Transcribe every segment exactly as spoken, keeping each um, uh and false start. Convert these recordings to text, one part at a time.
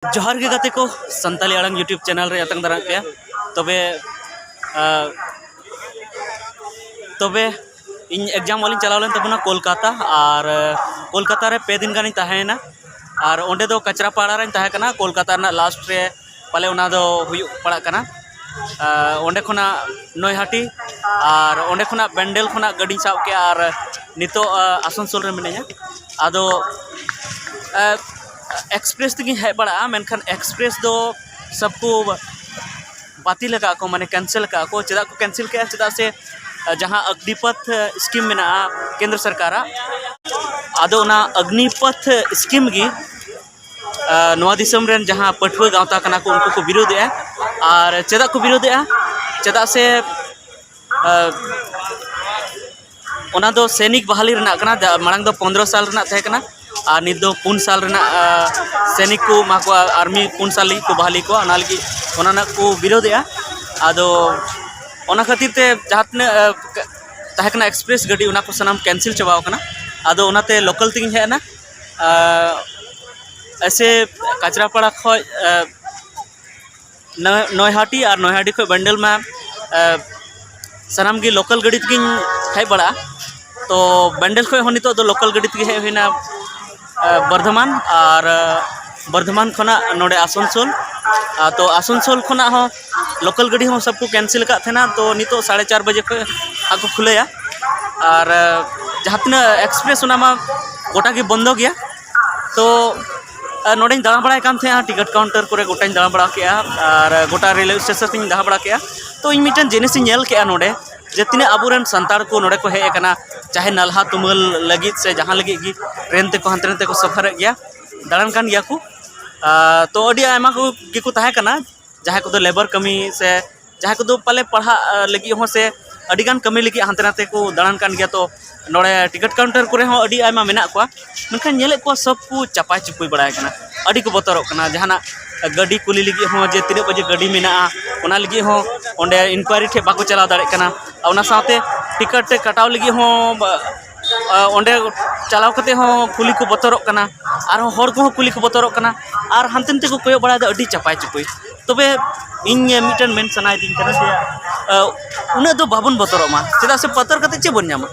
ᱡᱚᱦᱟᱨ ᱜᱮ ᱜᱟᱛᱮ ᱠᱚ, ᱥᱟᱱᱛᱟᱞᱤ ᱟᱲᱟᱝ YouTube channel ᱨᱮ ᱟᱛᱟᱝ ᱫᱟᱨᱟᱢ ᱯᱮᱭᱟ᱾ ᱛᱚᱵᱮ ᱟᱨ ᱛᱚᱵᱮ ᱤᱧ exam ᱚᱞᱤᱧ ᱪᱟᱞᱟᱣ ᱞᱮᱱ ᱛᱟᱵᱚᱱᱟ ᱠᱳᱞᱠᱟᱛᱟ᱾ ᱟᱨ ᱠᱳᱞᱠᱟᱛᱟ ᱨᱮ ᱯᱮ ᱫᱤᱱ ᱜᱟᱱᱤᱧ ᱛᱟᱦᱮᱸᱭᱮᱱᱟ᱾ ᱟᱨ ᱚᱸᱰᱮ ᱫᱚ ᱠᱟᱪᱨᱟᱯᱟᱲᱟ ᱨᱮᱧ ᱛᱟᱦᱮᱸ ᱠᱟᱱᱟ, ᱠᱳᱞᱠᱟᱛᱟ ᱨᱮᱱᱟᱜ last ᱨᱮ ᱯᱟᱞᱮ ᱚᱱᱟ ᱫᱚ ᱦᱩᱭᱩᱜ ᱯᱟᱲᱟᱜ ᱠᱟᱱᱟ᱾ ᱟᱨ ᱚᱸᱰᱮ ᱠᱷᱚᱱᱟᱜ ᱱᱚᱭᱦᱟᱴᱤ, ᱟᱨ ᱚᱸᱰᱮ ᱠᱷᱚᱱᱟᱜ ᱵᱮᱱᱰᱮᱞ ᱠᱷᱚᱱᱟᱜ ᱜᱟᱹᱰᱤᱧ ᱥᱟᱵ ᱠᱮᱜᱼᱟ᱾ ᱟᱨ ᱱᱤᱛᱚᱜ ᱟᱨ ᱟᱥᱟᱱᱥᱳᱞ ᱨᱮ ᱢᱤᱱᱟᱹᱧᱟ᱾ ᱟᱫᱚ ᱟᱨ express ᱛᱮᱜᱤᱧ ᱦᱮᱡ ᱵᱟᱲᱟᱜᱼᱟ, ᱢᱮᱱᱠᱷᱟᱱ express ᱫᱚ ᱥᱚᱵ ᱠᱚ ᱵᱟᱹᱛᱤᱞ ᱟᱠᱟᱫ ᱠᱚ, ᱢᱟᱱᱮ cancel ᱟᱠᱟᱫ ᱠᱚ᱾ ᱪᱮᱫᱟᱜ ᱠᱚ cancel ᱠᱮᱫᱼᱟ? ᱪᱮᱫᱟᱜ ᱥᱮ ᱟᱨ ᱡᱟᱦᱟᱸ ᱚᱜᱽᱱᱤᱯᱚᱛᱷ scheme ᱢᱮᱱᱟᱜᱼᱟ ᱠᱮᱱᱫᱨᱚ ᱥᱚᱨᱠᱟᱨᱟᱜ, ᱟᱫᱚ ᱚᱱᱟ ᱚᱜᱽᱱᱤᱯᱚᱛᱷ scheme ᱜᱮ ᱟᱨ ᱱᱚᱣᱟ ᱫᱤᱥᱚᱢ ᱨᱮᱱ ᱡᱟᱦᱟᱸ ᱯᱟᱹᱴᱷᱩᱣᱟᱹ ᱜᱟᱶᱛᱟ ᱠᱟᱱᱟ ᱠᱚ, ᱩᱱᱠᱩ ᱠᱚ ᱵᱤᱨᱳᱫᱮᱜᱼᱟ᱾ ᱟᱨ ᱪᱮᱫᱟᱜ ᱠᱚ ᱵᱤᱨᱳᱫᱮᱜᱼᱟ? ᱪᱮᱫᱟᱜ ᱥᱮ ᱟᱨ ᱚᱱᱟ ᱫᱚ ᱥᱮᱱᱤᱠ ᱵᱟᱦᱟᱞᱤ ᱨᱮᱱᱟᱜ ᱠᱟᱱᱟ᱾ ᱡᱟ-, ᱢᱟᱲᱟᱝ ᱫᱚ ᱯᱚᱱᱫᱽᱨᱚ ᱥᱟᱞ ᱨᱮᱱᱟᱜ ᱛᱟᱦᱮᱸ ᱠᱟᱱᱟ, ᱟᱨ ᱱᱤᱛ ᱫᱚ ᱯᱩᱱ ᱥᱟᱞ ᱨᱮᱱᱟᱜ ᱟᱨ ᱥᱮᱱᱤᱠ ᱠᱚ ᱮᱢᱟ ᱠᱚᱣᱟ, ᱟᱨᱢᱤ ᱯᱩᱱ ᱥᱟᱞ ᱞᱟᱹᱜᱤᱫ ᱠᱚ ᱵᱟᱦᱟᱞᱤ ᱠᱚᱣᱟ᱾ ᱚᱱᱟ ᱞᱟᱹᱜᱤᱫ ᱚᱱᱟ ᱨᱮᱱᱟᱜ ᱠᱚ ᱵᱤᱨᱳᱫᱮᱜᱼᱟ᱾ ᱟᱫᱚ ᱚᱱᱟ ᱠᱷᱟᱹᱛᱤᱨ ᱛᱮ ᱡᱟᱦᱟᱸ ᱛᱤᱱᱟᱹᱜ ᱟᱨ, ᱛᱟᱦᱮᱸ ᱠᱟᱱᱟ express ᱜᱟᱹᱰᱤ, ᱚᱱᱟ ᱠᱚ ᱥᱟᱱᱟᱢ cancel ᱪᱟᱵᱟᱣ ᱠᱟᱱᱟ᱾ ᱟᱫᱚ ᱚᱱᱟᱛᱮ local ᱛᱮᱜᱤᱧ ᱦᱮᱡ ᱮᱱᱟ᱾ ᱟᱨ ᱮᱥᱮ ᱠᱟᱪᱨᱟᱯᱟᱲᱟ ᱠᱷᱚᱡ ᱟᱨ ᱱᱚᱭ-, ᱱᱚᱭᱦᱟᱴᱤ ᱟᱨ ᱱᱚᱭᱦᱟᱴᱤ ᱠᱷᱚᱡ ᱵᱮᱱᱰᱮᱞ ᱢᱟ ᱟᱨ ᱥᱟᱱᱟᱢ ᱜᱮ local ᱜᱟᱹᱰᱤ ᱛᱮᱜᱤᱧ ᱦᱮᱡ ᱵᱟᱲᱟᱜᱼᱟ᱾ ᱛᱚ ᱵᱮᱱᱰᱮᱞ ᱠᱷᱚᱡ ᱦᱚᱸ ᱱᱤᱛᱚᱜ ᱫᱚ local ᱜᱟᱹᱰᱤ ᱛᱮᱜᱮ ᱦᱮᱡ ᱦᱩᱭᱱᱟ ᱟᱨ ᱵᱚᱨᱫᱷᱚᱢᱟᱱ᱾ ᱟᱨ ᱟᱨ ᱵᱚᱨᱫᱷᱚᱢᱟᱱ ᱠᱷᱚᱱᱟᱜ ᱱᱚᱰᱮ ᱟᱥᱟᱱᱥᱳᱞ᱾ ᱟᱨ ᱛᱚ ᱟᱥᱟᱱᱥᱳᱞ ᱠᱷᱚᱱᱟᱜ ᱦᱚᱸ local ᱜᱟᱹᱰᱤ ᱦᱚᱸ ᱥᱚᱵ ᱠᱚ cancel ᱟᱠᱟᱫ ᱛᱟᱦᱮᱱᱟ᱾ ᱛᱚ ᱱᱤᱛᱚᱜ ᱥᱟᱲᱮ ᱪᱟᱨ ᱵᱟᱡᱮ ᱠᱷᱚᱡ ᱦᱟᱸᱜ ᱠᱚ ᱠᱷᱩᱞᱟᱹᱭᱟ᱾ ᱟᱨ ᱟᱨ ᱡᱟᱦᱟᱸ ᱛᱤᱱᱟᱹᱜ express, ᱚᱱᱟ ᱢᱟ ᱜᱚᱴᱟ ᱜᱮ ᱵᱚᱱᱫᱚ ᱜᱮᱭᱟ᱾ ᱛᱚ ᱟᱨ ᱱᱚᱰᱮᱧ ᱫᱟᱬᱟ ᱵᱟᱲᱟᱭ ᱠᱟᱱ ᱛᱟᱦᱮᱸᱜᱼᱟ, ᱴᱤᱠᱤᱴ counter ᱠᱚᱨᱮ ᱜᱚᱴᱟᱧ ᱫᱟᱬᱟ ᱵᱟᱲᱟ ᱠᱮᱜᱼᱟ, ᱟᱨ ᱜᱚᱴᱟ ᱨᱮᱞᱣᱮ ᱥᱴᱮᱥᱚᱱ ᱤᱧ ᱫᱟᱬᱟ ᱵᱟᱲᱟ ᱠᱮᱜᱼᱟ᱾ ᱛᱚ ᱤᱧ ᱢᱤᱫᱴᱮᱱ ᱡᱤᱱᱤᱥ ᱤᱧ ᱧᱮᱞ ᱠᱮᱜᱼᱟ ᱱᱚᱰᱮ, ᱡᱮ ᱛᱤᱱᱟᱹᱜ ᱟᱵᱚᱨᱮᱱ ᱥᱟᱱᱛᱟᱲ ᱠᱚ ᱱᱚᱰᱮ ᱠᱚ ᱦᱮᱡ ᱟᱠᱟᱱᱟ, ᱪᱟᱦᱮ ᱱᱟᱞᱦᱟ ᱛᱩᱢᱟᱹᱞ ᱞᱟᱹᱜᱤᱫ ᱥᱮ ᱡᱟᱦᱟᱸ ᱞᱟᱹᱜᱤᱫ ᱜᱮ ᱴᱨᱮᱱ ᱛᱮᱠᱚ ᱦᱟᱱᱛᱮ ᱱᱟᱛᱮ ᱠᱚ ᱥᱚᱯᱷᱚᱨᱮᱫ ᱜᱮᱭᱟ, ᱫᱟᱬᱟᱱ ᱠᱟᱱ ᱜᱮᱭᱟ ᱠᱚ᱾ ᱟᱨ ᱛᱚ ᱟᱹᱰᱤ ᱟᱭᱢᱟ ᱠᱚ ᱜᱮᱠᱚ ᱛᱟᱦᱮᱸ ᱠᱟᱱᱟ, ᱡᱟᱦᱟᱸᱭ ᱠᱚᱫᱚ ᱞᱮᱵᱟᱨ ᱠᱟᱹᱢᱤ ᱥᱮ ᱡᱟᱦᱟᱸᱭ ᱠᱚᱫᱚ ᱯᱟᱞᱮ ᱯᱟᱲᱦᱟᱜ ᱟᱨ ᱞᱟᱹᱜᱤᱫ ᱦᱚᱸ ᱥᱮ ᱟᱹᱰᱤᱜᱟᱱ ᱠᱟᱹᱢᱤ ᱞᱟᱹᱜᱤᱫ ᱦᱟᱱᱛᱮ ᱱᱟᱛᱮ ᱠᱚ ᱫᱟᱬᱟᱱ ᱠᱟᱱ ᱜᱮᱭᱟ᱾ ᱛᱚ ᱱᱚᱰᱮ ᱴᱤᱠᱤᱴ counter ᱠᱚᱨᱮ ᱦᱚᱸ ᱟᱹᱰᱤ ᱟᱭᱢᱟ ᱢᱮᱱᱟᱜ ᱠᱚᱣᱟ, ᱢᱮᱱᱠᱷᱟᱱ ᱧᱮᱞᱮᱫ ᱠᱚᱣᱟ ᱥᱚᱵ ᱠᱚ ᱪᱟᱯᱟᱭ ᱪᱩᱯᱩᱭ ᱵᱟᱲᱟᱭ ᱠᱟᱱᱟ᱾ ᱟᱹᱰᱤ ᱠᱚ ᱵᱚᱛᱚᱨᱚᱜ ᱠᱟᱱᱟ᱾ ᱡᱟᱦᱟᱱᱟᱜ ᱜᱟᱹᱰᱤ ᱠᱩᱞᱤ ᱞᱟᱹᱜᱤᱫ ᱦᱚᱸ, ᱡᱮ ᱛᱤᱱᱟᱹᱜ ᱵᱟᱡᱮ ᱜᱟᱹᱰᱤ ᱢᱮᱱᱟᱜᱼᱟ, ᱚᱱᱟ ᱞᱟᱹᱜᱤᱫ ᱦᱚᱸ ᱚᱸᱰᱮ inquiry ᱴᱷᱮᱡ ᱵᱟᱠᱚ ᱪᱟᱞᱟᱣ ᱫᱟᱲᱮᱭᱟᱜ ᱠᱟᱱᱟ᱾ ᱟᱨ ᱚᱱᱟ ᱥᱟᱶᱛᱮ ᱴᱤᱠᱤᱴ ᱠᱟᱴᱟᱣ ᱞᱟᱹᱜᱤᱫ ᱦᱚᱸ ᱵᱟ-, ᱟ, ᱚᱸᱰᱮ ᱪᱟᱞᱟᱣ ᱠᱟᱛᱮ ᱦᱚᱸ ᱠᱩᱞᱤ ᱠᱚ ᱵᱚᱛᱚᱨᱚᱜ ᱠᱟᱱᱟ᱾ ᱟᱨᱦᱚᱸ ᱦᱚᱲ ᱠᱚᱦᱚᱸ ᱠᱩᱞᱤ ᱠᱚ ᱵᱚᱛᱚᱨᱚᱜ ᱠᱟᱱᱟ, ᱟᱨ ᱦᱟᱱᱛᱮ ᱱᱟᱛᱮ ᱠᱚ ᱠᱚᱭᱚᱜ ᱵᱟᱲᱟᱭᱮᱫᱟ ᱟᱹᱰᱤ ᱪᱟᱯᱟᱭ ᱪᱩᱯᱩᱭ᱾ ᱛᱚᱵᱮ ᱤᱧ ᱢᱤᱫᱴᱮᱱ ᱢᱮᱱ ᱥᱟᱱᱟᱭᱤᱫᱤᱧ ᱠᱟᱱᱟ ᱡᱮ, ᱟᱸ, ᱩᱱᱟᱹᱜ ᱫᱚ ᱵᱟᱵᱚᱱ ᱵᱚᱛᱚᱨᱚᱜ ᱢᱟ, ᱪᱮᱫᱟᱜ ᱥᱮ ᱵᱚᱛᱚᱨ ᱠᱟᱛᱮ ᱪᱮᱫ ᱵᱚᱱ ᱧᱟᱢᱟ?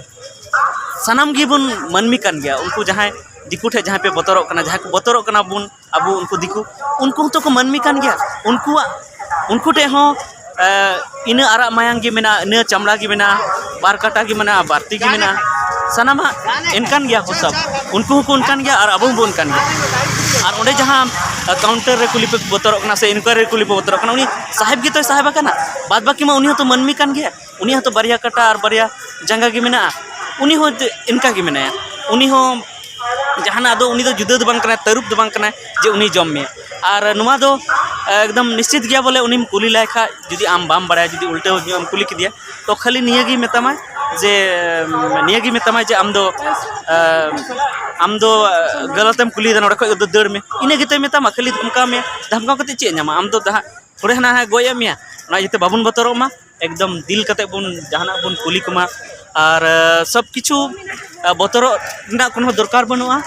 ᱥᱟᱱᱟᱢ ᱜᱮᱵᱚᱱ ᱢᱟᱹᱱᱢᱤ ᱠᱟᱱ ᱜᱮᱭᱟ᱾ ᱩᱱᱠᱩ ᱡᱟᱦᱟᱸᱭ ᱫᱤᱠᱩ ᱴᱷᱮᱱ ᱡᱟᱦᱟᱸᱭ ᱯᱮ ᱵᱚᱛᱚᱨᱚᱜ ᱠᱟᱱᱟ, ᱡᱟᱦᱟᱸᱭ ᱠᱚ ᱵᱚᱛᱚᱨᱚᱜ ᱠᱟᱱᱟ ᱵᱚᱱ ᱟᱵᱚ ᱩᱱᱠᱩ ᱫᱤᱠᱩ, ᱩᱱᱠᱩ ᱦᱚᱸᱛᱚ ᱠᱚ ᱢᱟᱹᱱᱢᱤ ᱠᱟᱱ ᱜᱮᱭᱟ᱾ ᱩᱱᱠᱩᱣᱟᱜ, ᱩᱱᱠᱩ ᱴᱷᱮᱱ ᱦᱚᱸ, ᱮ, ᱤᱱᱟᱹ ᱟᱨᱟᱜ ᱢᱟᱭᱟᱝ ᱜᱮ ᱢᱮᱱᱟᱜᱼᱟ, ᱤᱱᱟᱹ ᱪᱟᱢᱲᱟ ᱜᱮ ᱢᱮᱱᱟᱜᱼᱟ, ᱵᱟᱨ ᱠᱟᱴᱟ ᱜᱮ ᱢᱮᱱᱟᱜᱼᱟ, ᱵᱟᱨ ᱛᱤ ᱜᱮ ᱢᱮᱱᱟᱜᱼᱟ᱾ ᱥᱟᱱᱟᱢᱟᱜ ᱮᱱᱠᱟᱱ ᱜᱮᱭᱟ ᱠᱚ ᱥᱟᱵ᱾ ᱩᱱᱠᱩ ᱦᱚᱸᱠᱚ ᱚᱱᱠᱟᱱ ᱜᱮᱭᱟ ᱟᱨ ᱟᱵᱚ ᱦᱚᱸᱵᱚᱱ ᱚᱱᱠᱟᱱ ᱜᱮᱭᱟ᱾ ᱟᱨ ᱚᱸᱰᱮ ᱡᱟᱦᱟᱸ, ᱮ, ᱠᱟᱣᱩᱱᱴᱟᱨ ᱨᱮ ᱠᱩᱞᱤ ᱯᱮ ᱵᱚᱛᱚᱨᱚᱜ ᱠᱟᱱᱟ ᱥᱮ ᱤᱱᱠᱩᱭᱟᱨᱤ ᱨᱮ ᱠᱩᱞᱤ ᱯᱮ ᱵᱚᱛᱚᱨᱚᱜ ᱠᱟᱱᱟ, ᱩᱱᱤ ᱥᱟᱦᱮᱵᱽ ᱜᱮᱛᱚᱭ ᱥᱟᱦᱮᱵᱽ ᱟᱠᱟᱱᱟ, ᱵᱟᱫ ᱵᱟᱹᱠᱤ ᱢᱟ ᱩᱱᱤ ᱦᱚᱸᱛᱚ ᱢᱟᱹᱱᱢᱤ ᱠᱟᱱ ᱜᱮᱭᱟ᱾ ᱩᱱᱤᱭᱟᱜ ᱦᱚᱸᱛᱚ ᱵᱟᱨᱭᱟ ᱠᱟᱴᱟ ᱟᱨ ᱵᱟᱨᱭᱟ ᱡᱟᱸᱜᱟ ᱜᱮ ᱢᱮᱱᱟᱜᱼᱟ᱾ ᱩᱱᱤ ᱦᱚᱸ ᱡᱮ ᱤᱱᱠᱟ ᱜᱮ ᱢᱮᱱᱟᱭᱟ, ᱩᱱᱤ ᱦᱚᱸ ᱡᱟᱦᱟᱱᱟᱜ ᱫᱚ, ᱩᱱᱤ ᱫᱚ ᱡᱩᱫᱟᱹ ᱫᱚ ᱵᱟᱝ ᱠᱟᱱᱟᱭ, ᱛᱟᱹᱨᱩᱵ ᱫᱚ ᱵᱟᱝ ᱠᱟᱱᱟᱭ ᱡᱮ ᱩᱱᱤ ᱡᱚᱢ ᱢᱮᱭᱟ᱾ ᱟᱨ ᱱᱚᱣᱟ ᱫᱚ ᱮᱠᱫᱚᱢ ᱱᱤᱥᱪᱤᱛ ᱜᱮᱭᱟ ᱵᱚᱞᱮ, ᱩᱱᱤᱢ ᱠᱩᱞᱤ ᱞᱟᱭ ᱠᱷᱟᱡ, ᱡᱩᱫᱤ ᱟᱢ ᱵᱟᱢ ᱵᱟᱲᱟᱭᱟ, ᱡᱩᱫᱤ ᱩᱞᱴᱟᱹ ᱧᱚᱜ ᱮᱢ ᱠᱩᱞᱤ ᱠᱮᱫᱮᱭᱟ, ᱛᱚ ᱠᱷᱟᱹᱞᱤ ᱱᱤᱭᱟᱹ ᱜᱮᱭ ᱢᱮᱛᱟᱢᱟᱭ ᱡᱮ, ᱱᱤᱭᱟᱹ ᱜᱮᱭ ᱢᱮᱛᱟᱢᱟᱭ ᱡᱮ ᱟᱢ ᱫᱚ, ᱟᱢ ᱫᱚ ᱜᱟᱞᱟᱛ ᱮᱢ ᱠᱩᱞᱤᱭᱮᱫᱟ, ᱱᱚᱰᱮ ᱠᱷᱚᱡ ᱫᱚ ᱫᱟᱹᱲ ᱢᱮ, ᱤᱱᱟᱹ ᱜᱮᱛᱚᱭ ᱢᱮᱛᱟᱢᱟ, ᱠᱷᱟᱹᱞᱤ ᱫᱷᱟᱢᱠᱟᱣ ᱢᱮᱭᱟ᱾ ᱫᱷᱟᱢᱠᱟᱣ ᱠᱟᱛᱮ ᱪᱮᱫ ᱮ ᱧᱟᱢᱟ? ᱟᱢ ᱫᱚ ᱡᱟᱦᱟᱸ ᱛᱷᱚᱲᱮ ᱦᱟᱱᱟ ᱦᱟᱸᱜ ᱜᱚᱡ ᱮᱫ ᱢᱮᱭᱟ᱾ ᱚᱱᱟ ᱤᱭᱟᱹᱛᱮ ᱵᱟᱵᱚᱱ ᱵᱚᱛᱚᱨᱚᱜ ᱢᱟ, ᱮᱠᱫᱚᱢ ᱫᱤᱞ ᱠᱟᱛᱮ ᱵᱚᱱ ᱡᱟᱦᱟᱱᱟᱜ ᱵᱚᱱ ᱠᱩᱞᱤ ᱠᱚᱢᱟ᱾ ᱟᱨ, ᱟᱸ, ᱥᱚᱵ ᱠᱤᱪᱷᱩ, ᱟᱸ, ᱵᱚᱛᱚᱨᱚᱜ ᱨᱮᱱᱟᱜ ᱠᱳᱱᱳ ᱫᱚᱨᱠᱟᱨ ᱵᱟᱹᱱᱩᱜᱼᱟ᱾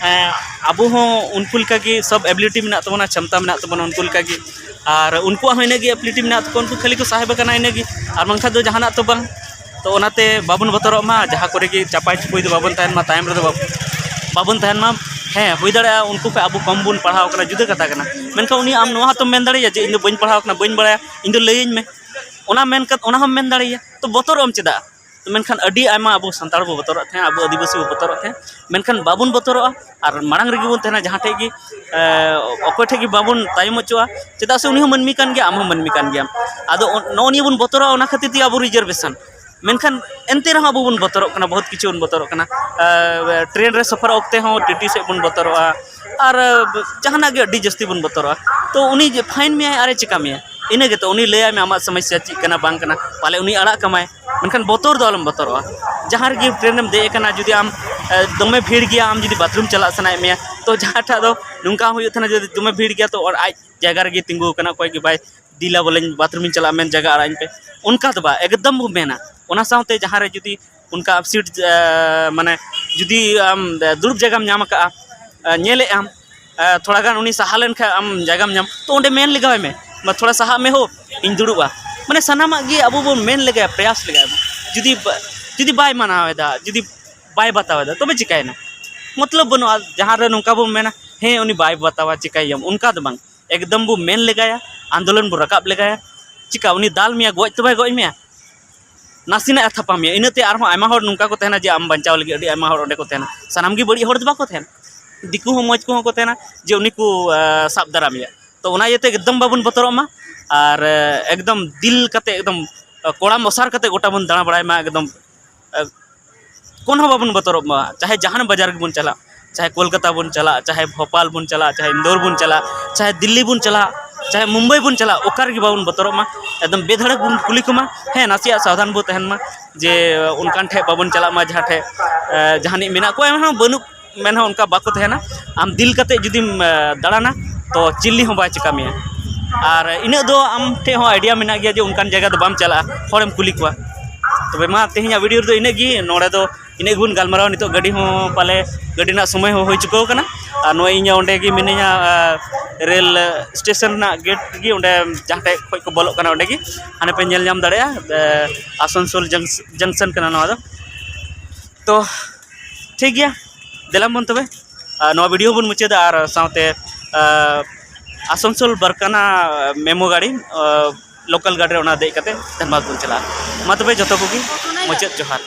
ᱮᱸ, ᱟᱵᱚ ᱦᱚᱸ ᱩᱱᱠᱩ ᱞᱮᱠᱟᱜᱮ ᱥᱚᱵ ᱮᱵᱤᱞᱤᱴᱤ ᱢᱮᱱᱟᱜ ᱛᱟᱵᱚᱱᱟ, ᱠᱷᱚᱢᱚᱛᱟ ᱢᱮᱱᱟᱜ ᱛᱟᱵᱚᱱᱟ ᱩᱱᱠᱩ ᱞᱮᱠᱟᱜᱮ᱾ ᱟᱨ ᱩᱱᱠᱩᱣᱟᱜ ᱦᱚᱸ ᱤᱱᱟᱹᱜᱮ ᱮᱵᱤᱞᱤᱴᱤ ᱢᱮᱱᱟᱜ ᱛᱟᱠᱚᱣᱟ, ᱩᱱᱠᱩ ᱠᱷᱟᱹᱞᱤ ᱠᱚ ᱥᱟᱦᱮᱵ ᱟᱠᱟᱱᱟ ᱤᱱᱟᱹᱜᱮ, ᱟᱨ ᱵᱟᱝᱠᱷᱟᱱ ᱫᱚ ᱡᱟᱦᱟᱱᱟᱜ ᱛᱚ ᱵᱟᱝ᱾ ᱛᱚ ᱚᱱᱟᱛᱮ ᱵᱟᱵᱚᱱ ᱵᱚᱛᱚᱨᱚᱜ ᱢᱟ, ᱡᱟᱦᱟᱸ ᱠᱚᱨᱮ ᱜᱮ ᱪᱟᱯᱟᱭ ᱪᱩᱯᱩᱭ ᱫᱚ ᱵᱟᱵᱚᱱ ᱛᱟᱦᱮᱱ ᱢᱟ, ᱛᱟᱭᱚᱢ ᱨᱮᱫᱚ ᱵᱟᱵᱚᱱ, ᱵᱟᱵᱚᱱ ᱛᱟᱦᱮᱱ ᱢᱟ᱾ ᱦᱮᱸ, ᱦᱩᱭ ᱫᱟᱲᱮᱭᱟᱜᱼᱟ ᱩᱱᱠᱩ ᱠᱷᱚᱱ ᱟᱵᱚ ᱠᱚᱢ ᱵᱚᱱ ᱯᱟᱲᱦᱟᱣ ᱟᱠᱟᱱᱟ, ᱡᱩᱫᱟᱹ ᱠᱟᱛᱷᱟ ᱠᱟᱱᱟ, ᱢᱮᱱᱠᱷᱟᱱ ᱩᱱᱤ ᱟᱢ ᱱᱚᱣᱟ ᱦᱚᱸᱛᱚᱢ ᱢᱮᱱ ᱫᱟᱲᱮᱭᱟᱜᱼᱟ ᱡᱮ ᱤᱧ ᱫᱚ ᱵᱟᱹᱧ ᱯᱟᱲᱦᱟᱣ ᱟᱠᱟᱱᱟ, ᱵᱟᱹᱧ ᱵᱟᱲᱟᱭᱟ, ᱤᱧ ᱫᱚ ᱞᱟᱹᱭᱟᱹᱧ ᱢᱮ᱾ ᱚᱱᱟ ᱢᱮᱱ ᱠᱟᱛᱮ, ᱚᱱᱟ ᱦᱚᱸᱢ ᱢᱮᱱ ᱫᱟᱲᱮᱭᱟᱭᱟ, ᱛᱚ ᱵᱚᱛᱚᱨᱚᱜ ᱟᱢ ᱪᱮᱫᱟᱜ? ᱢᱮᱱᱠᱷᱟᱱ ᱟᱹᱰᱤ ᱟᱭᱢᱟ ᱟᱵᱚ ᱥᱟᱱᱛᱟᱲ ᱵᱚ ᱵᱚᱛᱚᱨᱚᱜ ᱛᱟᱦᱮᱸᱫ, ᱟᱵᱚ ᱟᱹᱫᱤᱵᱟᱹᱥᱤ ᱵᱚ ᱵᱚᱛᱚᱨᱚᱜ ᱛᱟᱦᱮᱸᱫ, ᱢᱮᱱᱠᱷᱟᱱ ᱵᱟᱵᱚᱱ ᱵᱚᱛᱚᱨᱚᱜᱼᱟ᱾ ᱟᱨ ᱢᱟᱲᱟᱝ ᱨᱮᱜᱮ ᱵᱚᱱ ᱛᱟᱦᱮᱱᱟ, ᱡᱟᱦᱟᱸ ᱴᱷᱮᱡ ᱜᱮ, ᱮ, ᱚᱠᱚᱭ ᱴᱷᱮᱡ ᱜᱮ ᱵᱟᱵᱚᱱ ᱛᱟᱭᱚᱢ ᱦᱚᱪᱚᱜᱼᱟ, ᱪᱮᱫᱟᱜ ᱥᱮ ᱩᱱᱤ ᱦᱚᱸ ᱢᱟᱹᱱᱢᱤ ᱠᱟᱱ ᱜᱮᱭᱟ, ᱟᱢ ᱦᱚᱸ ᱢᱟᱹᱱᱢᱤ ᱠᱟᱱ ᱜᱮᱭᱟᱢ᱾ ᱟᱫᱚ ᱚᱱ-, ᱱᱚᱜᱼᱚ ᱱᱤᱭᱟᱹ ᱵᱚᱱ ᱵᱚᱛᱚᱨᱚᱜᱼᱟ, ᱚᱱᱟ ᱠᱷᱟᱹᱛᱤᱨ ᱛᱮᱜᱮ ᱟᱵᱚ ᱨᱤᱡᱟᱨᱵᱷᱮᱥᱚᱱ᱾ ᱢᱮᱱᱠᱷᱟᱱ ᱮᱱᱛᱮ ᱨᱮᱦᱚᱸ ᱟᱵᱚ ᱵᱚᱱ ᱵᱚᱛᱚᱨᱚᱜ ᱠᱟᱱᱟ, ᱵᱚᱦᱩᱛ ᱠᱤᱪᱷᱩ ᱵᱚᱱ ᱵᱚᱛᱚᱨᱚᱜ ᱠᱟᱱᱟ᱾ ᱮ, ᱴᱨᱮᱱ ᱨᱮ ᱥᱚᱯᱷᱚᱨ ᱚᱠᱛᱮ ᱦᱚᱸ ᱴᱤᱴᱤ ᱥᱮᱫ ᱵᱚᱱ ᱵᱚᱛᱚᱨᱚᱜᱼᱟ, ᱟᱨ, ᱮ, ᱡᱟᱦᱟᱱᱟᱜ ᱜᱮ ᱟᱹᱰᱤ ᱡᱟᱹᱥᱛᱤ ᱵᱚᱱ ᱵᱚᱛᱚᱨᱚᱜᱼᱟ᱾ ᱛᱚ ᱩᱱᱤ ᱡᱮ ᱯᱷᱟᱭᱤᱱ ᱢᱮᱭᱟᱭ ᱟᱨᱮ ᱪᱤᱠᱟ ᱢᱮᱭᱟ, ᱤᱱᱟᱹ ᱜᱮᱛᱚ, ᱩᱱᱤ ᱞᱟᱹᱭᱟᱭ ᱢᱮ ᱟᱢᱟᱜ ᱥᱚᱢᱚᱥᱥᱟ ᱪᱮᱫ ᱠᱟᱱᱟ ᱵᱟᱝ ᱠᱟᱱᱟ, ᱯᱟᱞᱮ ᱩᱱᱤ ᱟᱲᱟᱜ ᱠᱟᱢᱟᱭ᱾ ᱢᱮᱱᱠᱷᱟᱱ ᱵᱚᱛᱚᱨ ᱫᱚ ᱟᱞᱚᱢ ᱵᱚᱛᱚᱨᱚᱜᱼᱟ᱾ ᱡᱟᱦᱟᱸ ᱨᱮᱜᱮ ᱴᱨᱮᱱ ᱨᱮᱢ ᱫᱮᱡ ᱟᱠᱟᱱᱟ, ᱡᱩᱫᱤ ᱟᱢ, ᱮ, ᱫᱚᱢᱮ ᱵᱷᱤᱲ ᱜᱮᱭᱟ, ᱟᱢ ᱡᱩᱫᱤ ᱵᱟᱛᱷᱨᱩᱢ ᱪᱟᱞᱟᱜ ᱥᱟᱱᱟᱭᱮᱫ ᱢᱮᱭᱟ, ᱛᱚ ᱡᱟᱦᱟᱸᱴᱟᱜ ᱫᱚ ᱱᱚᱝᱠᱟ ᱦᱚᱸ ᱦᱩᱭᱩᱜ ᱛᱟᱦᱮᱱᱟ, ᱡᱩᱫᱤ ᱫᱚᱢᱮ ᱵᱷᱤᱲ ᱜᱮᱭᱟ, ᱛᱚ ᱟᱡ ᱡᱟᱭᱜᱟ ᱨᱮᱜᱮ ᱛᱤᱸᱜᱩ ᱟᱠᱟᱱᱟ, ᱚᱠᱚᱭ ᱜᱮ ᱵᱟᱭ ᱫᱤᱞᱟ ᱵᱚᱞᱮᱧ ᱵᱟᱛᱷᱨᱩᱢᱤᱧ ᱪᱟᱞᱟᱜᱼᱟ, ᱢᱮᱱ ᱡᱟᱭᱜᱟ ᱟᱲᱟᱜ ᱟᱹᱧ ᱯᱮ, ᱚᱱᱠᱟ ᱫᱚ ᱵᱟᱝ, ᱮᱠᱫᱚᱢ ᱵᱚ ᱢᱮᱱᱟ᱾ ᱚᱱᱟ ᱥᱟᱶᱛᱮ ᱡᱟᱦᱟᱸ ᱨᱮ ᱡᱩᱫᱤ ᱚᱱᱠᱟ ᱥᱤᱴ, ᱮ, ᱢᱟᱱᱮ ᱡᱩᱫᱤ ᱟᱢ ᱫᱩᱲᱩᱵ ᱡᱟᱭᱜᱟᱢ ᱧᱟᱢ ᱟᱠᱟᱫᱼᱟ, ᱧᱮᱞᱮᱫ ᱟᱢ, ᱛᱷᱚᱲᱟ ᱜᱟᱱ ᱩᱱᱤ ᱥᱟᱦᱟ ᱞᱮᱱᱠᱷᱟᱱ ᱟᱢ ᱡᱟᱭᱜᱟᱢ ᱧᱟᱢ, ᱛᱚ ᱚᱸᱰᱮ ᱢᱮᱱ ᱞᱮᱜᱟᱣᱟᱭ ᱢᱮ, "ᱢᱟ ᱛᱷᱚᱲᱟ ᱥᱟᱦᱟᱜ ᱢᱮ ᱦᱳ, ᱤᱧ ᱫᱩᱲᱩᱵᱼᱟ᱾" ᱢᱟᱱᱮ ᱥᱟᱱᱟᱢᱟᱜ ᱜᱮ ᱟᱵᱚ ᱵᱚᱱ ᱢᱮᱱ ᱞᱮᱜᱟᱭᱟ, ᱯᱨᱚᱭᱟᱥ ᱞᱮᱜᱟᱭᱟ ᱵᱚᱱ᱾ ᱡᱩᱫᱤ ᱵᱟ- ᱡᱩᱫᱤ ᱵᱟᱭ ᱢᱟᱱᱟᱣ ᱮᱫᱟ, ᱡᱩᱫᱤ ᱵᱟᱭ ᱵᱟᱛᱟᱣ ᱮᱫᱟ, ᱛᱚᱵᱮ ᱪᱤᱠᱟᱹᱭᱮᱱᱟ? ᱢᱚᱛᱞᱚᱵ ᱵᱟᱹᱱᱩᱜᱼᱟ᱾ ᱡᱟᱦᱟᱸ ᱨᱮ ᱱᱚᱝᱠᱟ ᱵᱚᱱ ᱢᱮᱱᱟ, "ᱦᱮᱸ, ᱩᱱᱤ ᱵᱟᱭ ᱵᱟᱛᱟᱣᱟ, ᱪᱤᱠᱟᱹᱭᱮᱭᱟᱢ?" ᱚᱱᱠᱟ ᱫᱚ ᱵᱟᱝ, ᱮᱠᱫᱚᱢ ᱵᱚ ᱢᱮᱱ ᱞᱮᱜᱟᱭᱟ, ᱟᱱᱫᱳᱞᱚᱱ ᱵᱚ ᱨᱟᱠᱟᱵ ᱞᱮᱜᱟᱭᱟ᱾ ᱪᱤᱠᱟ ᱩᱱᱤ ᱫᱟᱞ ᱢᱮᱭᱟ, ᱜᱚᱡ ᱛᱚ ᱵᱟᱭ ᱜᱚᱡ ᱢᱮᱭᱟ, ᱱᱟᱥᱮᱱᱟᱜ ᱮ ᱛᱷᱟᱯᱟ ᱢᱮᱭᱟ, ᱤᱱᱟᱹᱛᱮ ᱟᱨᱦᱚᱸ ᱟᱭᱢᱟ ᱦᱚᱲ ᱱᱚᱝᱠᱟ ᱠᱚ ᱛᱟᱦᱮᱱᱟ ᱡᱮ ᱟᱢ ᱵᱟᱧᱪᱟᱣ ᱞᱟᱹᱜᱤᱫ ᱟᱹᱰᱤ ᱟᱭᱢᱟ ᱦᱚᱲ ᱚᱸᱰᱮ ᱠᱚ ᱛᱟᱦᱮᱱᱟ᱾ ᱥᱟᱱᱟᱢ ᱜᱮ ᱵᱟᱹᱲᱤᱡ ᱦᱚᱲ ᱫᱚ ᱵᱟᱠᱚ ᱛᱟᱦᱮᱱᱟ, ᱫᱤᱠᱩ ᱦᱚᱸ ᱢᱚᱡᱽ ᱠᱚᱦᱚᱸ ᱠᱚ ᱛᱟᱦᱮᱱᱟ ᱡᱮ ᱩᱱᱤ ᱠᱚ, ᱟᱸ, ᱥᱟᱵ ᱫᱟᱨᱟᱢᱮᱭᱟ᱾ ᱛᱚ ᱚᱱᱟ ᱤᱭᱟᱹᱛᱮ ᱮᱠᱫᱚᱢ ᱵᱟᱵᱚᱱ ᱵᱚᱛᱚᱨᱚᱜ ᱢᱟ, ᱟᱨ, ᱟᱸ, ᱮᱠᱫᱚᱢ ᱫᱤᱞ ᱠᱟᱛᱮ ᱮᱠᱫᱚᱢ, ᱟᱸ, ᱠᱚᱲᱟᱢ ᱚᱥᱟᱨ ᱠᱟᱛᱮ ᱜᱚᱴᱟ ᱵᱚᱱ ᱫᱟᱬᱟ ᱵᱟᱲᱟᱭ ᱢᱟ ᱮᱠᱫᱚᱢ, ᱟᱸ, ᱠᱚᱱ ᱦᱚᱸ ᱵᱟᱵᱚᱱ ᱵᱚᱛᱚᱨᱚᱜ ᱢᱟ, ᱪᱟᱦᱮ ᱡᱟᱦᱟᱱ ᱵᱟᱡᱟᱨ ᱜᱮᱵᱚᱱ ᱪᱟᱞᱟᱜ, ᱪᱟᱦᱮ ᱠᱳᱞᱠᱟᱛᱟ ᱵᱚᱱ ᱪᱟᱞᱟᱜ, ᱪᱟᱦᱮ ᱵᱷᱳᱯᱟᱞ ᱵᱚᱱ ᱪᱟᱞᱟᱜ, ᱪᱟᱦᱮ ᱤᱱᱫᱳᱨ ᱵᱚᱱ ᱪᱟᱞᱟᱜ, ᱪᱟᱦᱮ ᱫᱤᱞᱞᱤ ᱵᱚᱱ ᱪᱟᱞᱟᱜ, ᱪᱟᱦᱮ ᱢᱩᱢᱵᱟᱭ ᱵᱚᱱ ᱪᱟᱞᱟᱜ, ᱚᱠᱟ ᱨᱮᱜᱮ ᱵᱟᱵᱚᱱ ᱵᱚᱛᱚᱨᱚᱜ ᱢᱟ, ᱮᱠᱫᱚᱢ ᱵᱮᱫᱷᱟᱲᱟᱠ ᱵᱚᱱ ᱠᱩᱞᱤ ᱠᱚᱢᱟ᱾ ᱦᱮᱸ, ᱱᱟᱥᱮᱭᱟᱜ ᱥᱟᱵᱫᱷᱟᱱ ᱵᱚ ᱛᱟᱦᱮᱱ ᱢᱟ ᱡᱮ ᱚᱱᱠᱟᱱ ᱴᱷᱮᱡ ᱵᱟᱵᱚᱱ ᱪᱟᱞᱟᱜ ᱢᱟ ᱡᱟᱦᱟᱸ ᱴᱷᱮᱡ, ᱮ, ᱡᱟᱦᱟᱱᱤᱡ ᱢᱮᱱᱟᱜ ᱠᱚᱣᱟ ᱮᱱᱦᱚᱸ ᱵᱟᱹᱱᱩᱜ, ᱢᱮᱱᱦᱚᱸ ᱚᱱᱠᱟ ᱵᱟᱠᱚ ᱛᱟᱦᱮᱱᱟ᱾ ᱟᱢ ᱫᱤᱞ ᱠᱟᱛᱮ ᱡᱩᱫᱤᱢ, ᱮ, ᱫᱟᱬᱟᱱᱟ, ᱛᱚ ᱪᱤᱞᱤ ᱦᱚᱸ ᱵᱟᱭ ᱪᱤᱠᱟ ᱢᱮᱭᱟ᱾ ᱟᱨ ᱤᱱᱟᱹᱜ ᱫᱚ ᱟᱢ ᱴᱷᱮᱡ ᱦᱚᱸ idea ᱢᱮᱱᱟᱜ ᱜᱮᱭᱟ ᱡᱮ ᱚᱱᱠᱟᱱ ᱡᱟᱭᱜᱟ ᱫᱚ ᱵᱟᱢ ᱪᱟᱞᱟᱜᱼᱟ, ᱦᱚᱲᱮᱢ ᱠᱩᱞᱤ ᱠᱚᱣᱟ᱾ ᱛᱚᱵᱮ ᱢᱟ, ᱛᱮᱦᱮᱧᱟᱜ video ᱨᱮᱫᱚ ᱤᱱᱟᱹᱜ ᱜᱮ᱾ ᱱᱚᱰᱮ ᱫᱚ ᱤᱱᱟᱹᱜ ᱜᱮᱵᱚᱱ ᱜᱟᱞᱢᱟᱨᱟᱣᱟ᱾ ᱱᱤᱛᱚᱜ ᱜᱟᱹᱰᱤ ᱦᱚᱸ ᱯᱟᱞᱮ, ᱜᱟᱹᱰᱤ ᱨᱮᱱᱟᱜ ᱥᱚᱢᱚᱭ ᱦᱚᱸ ᱦᱩᱭ ᱪᱩᱠᱟᱹᱣ ᱠᱟᱱᱟ᱾ ᱟᱨ ᱱᱚᱜᱼᱚᱭ ᱤᱧ ᱚᱸᱰᱮ ᱜᱮ ᱢᱤᱱᱟᱹᱧᱟ, ᱟᱨ ᱨᱮᱞ ᱥᱴᱮᱥᱚᱱ ᱨᱮᱱᱟᱜ ᱜᱮᱴ ᱨᱮᱜᱮ, ᱚᱸᱰᱮ ᱡᱟᱦᱟᱸ ᱴᱷᱮᱡ ᱠᱷᱚᱡ ᱠᱚ ᱵᱚᱞᱚᱜ ᱠᱟᱱᱟ ᱚᱸᱰᱮ ᱜᱮ, ᱦᱟᱱᱮ ᱯᱮ ᱧᱮᱞ ᱧᱟᱢ ᱫᱟᱲᱮᱭᱟᱜᱼᱟ, ᱮ, ᱟᱥᱟᱱᱥᱳᱞ ᱡᱚᱝᱥ-, ᱡᱚᱝᱥᱚᱱ ᱠᱟᱱᱟ ᱱᱚᱣᱟ ᱫᱚ᱾ ᱛᱚ ᱴᱷᱤᱠ ᱜᱮᱭᱟ, ᱫᱮᱞᱟ ᱵᱚᱱ ᱛᱚᱵᱮ, ᱟᱨ ᱱᱚᱣᱟ video ᱵᱚᱱ ᱢᱩᱪᱟᱹᱫᱟ, ᱟᱨ ᱥᱟᱶᱛᱮ, ᱟᱨ ᱟᱥᱟᱱᱥᱳᱞ ᱵᱟᱨᱠᱟᱱᱟ ᱢᱮᱢᱳ ᱜᱟᱹᱰᱤ, ᱟᱨ local ᱜᱟᱹᱰᱤ ᱨᱮ ᱚᱱᱟ ᱫᱮᱡ ᱠᱟᱛᱮ ᱫᱷᱟᱱᱵᱟᱫᱽ ᱵᱚᱱ ᱪᱟᱞᱟᱜᱼᱟ᱾ ᱢᱟ ᱛᱚᱵᱮ ᱡᱚᱛᱚ ᱠᱚᱜᱮ ᱢᱩᱪᱟᱹᱫ ᱡᱚᱦᱟᱨ᱾